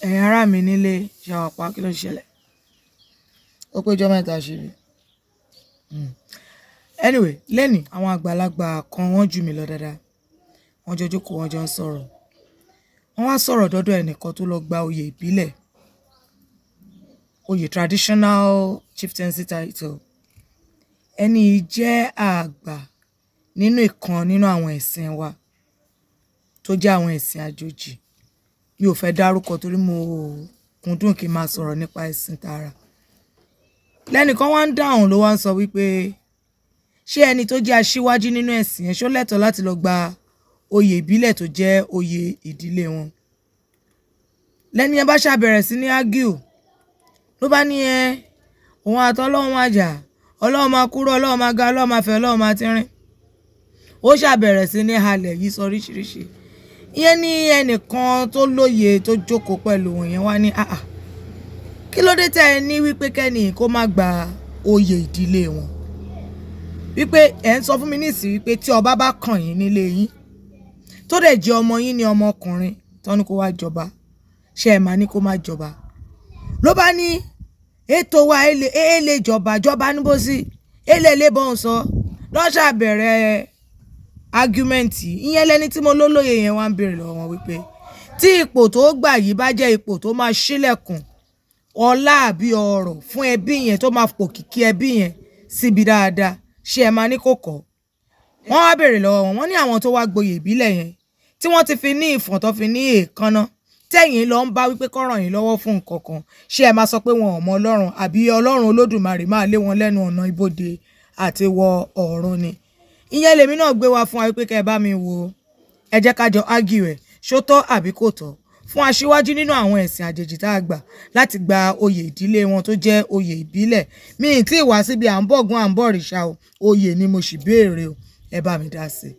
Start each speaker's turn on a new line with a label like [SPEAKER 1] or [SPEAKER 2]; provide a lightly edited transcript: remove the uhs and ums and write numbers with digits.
[SPEAKER 1] Ẹ̀yin ará mi nílé, ṣé wà pa? Kí ló ń ṣẹlẹ̀? Ó péjọ mẹ́ta ṣe bí. Anyway, lẹ́nìí àwọn àgbàlagbà kan, wọ́n jù mí lọ dáadáa. Wọ́n jọ jókòó, wọ́n jọ ń sọ̀rọ̀. Wọ́n wá sọ̀rọ̀ dọ́dọ̀ ẹnìkan tó lọ gba oyè ìbílẹ̀, oyè traditional chieftaincy title. Ẹni yìí jẹ́ àgbà nínú ìkan nínú àwọn ẹ̀sìn wa tó jẹ́ àwọn ẹ̀sìn àjòjì. Mi ò fẹ́ dárúkọ torí mo kúndùn kí n máa sọ̀rọ̀ nípa ẹ̀sìn tààrà. Lẹ́nìkan wá ń dáhùn, ló wá ń sọ wípé ṣé ẹni tó jẹ́ aṣíwájú nínú ẹ̀sìn yẹn, ṣó lẹ́tọ̀ọ́ láti lọ gba oyè ìbílẹ̀ tó jẹ́ oyè ìdílé wọn? Lẹ́ni yẹn bá ṣàbẹ̀rẹ̀ sí ní argue, ló bá ní ẹ òun àtọlọ́run máa jà, Ọlọ́run máa kúrò, Ọlọ́run máa ga, Ọlọ́run máa fẹ̀, Ọlọ́run máa tínrín. Ó ṣàbẹ̀rẹ̀ sí ní halẹ̀ yìí, sọ oríṣiríṣi. Ìyẹn ní ẹnìkan tó lóye tó jókòó pẹ̀lú òun yẹn wá ní, "Àà, kí ló dé tẹ́ ẹ ní wípé kẹ́ni kó má gba oyè ìdílé wọn? Wípé ẹ̀ ń sọ fún mi nísìnyí wípé tí ọba bá kàn yín nílé yín, tó dẹ̀ jẹ́ ọmọ yín ní ọmọkùnrin tó ní kó wá jọba, ṣé ẹ máa ní kó má jọba?" Ló bá ní ètò wa èlé jọba jọba níbo sí èlé lè bọ́n sọ lọ́sà bẹ̀rẹ̀ argument. Ìyẹn lẹni tí mo lólóye yẹn wá ń béèrè lọ́wọ́ wọn wípé tí ipò tó gbà yìí bá jẹ́ ipò tó máa ṣílẹ̀kùn ọlá àbí ọrọ̀ fún ẹbí yẹn, tó máa pòkìkí ẹbí yẹn síbi dáadáa, ṣé ẹ máa ní kó kọ́? Wọ́n wá béèrè lọ́wọ́ wọn, wọ́n ní àwọn tó wá gboyè ìbílẹ̀ yẹn tí wọ́n ti fi ní ìfọ̀n, tó fi ní èèkánná, tẹ̀yìn lọ ń bá wípé kó ràn yín lọ́wọ́ fún nǹkan kan, ṣé ẹ máa sọ pé wọn ò mọ Ọlọ́run, àbí Ọlọ́run Olódùmarè máa lé wọn lẹ́nu ọ̀nà ibodè àti wọ ọ̀run ni? Ìyẹn lèmi náà gbé wá fún wa wípé kẹ́ ẹ bá mi wò ó. Ẹ jẹ́ ká jọ argue ẹ̀, ṣó tọ́ àbí kò tọ́ fún aṣíwájú nínú àwọn ẹ̀sìn àjèjì tá a gbà láti gba oyè ìdílé wọn tó jẹ́ oyè ìbílẹ̀? Mi ì tí ì wá síbi à ń bọ̀gún à ń bọ̀rìṣà o, oyè ni mo sì béèrè o. Ẹ bá mi dá sí i.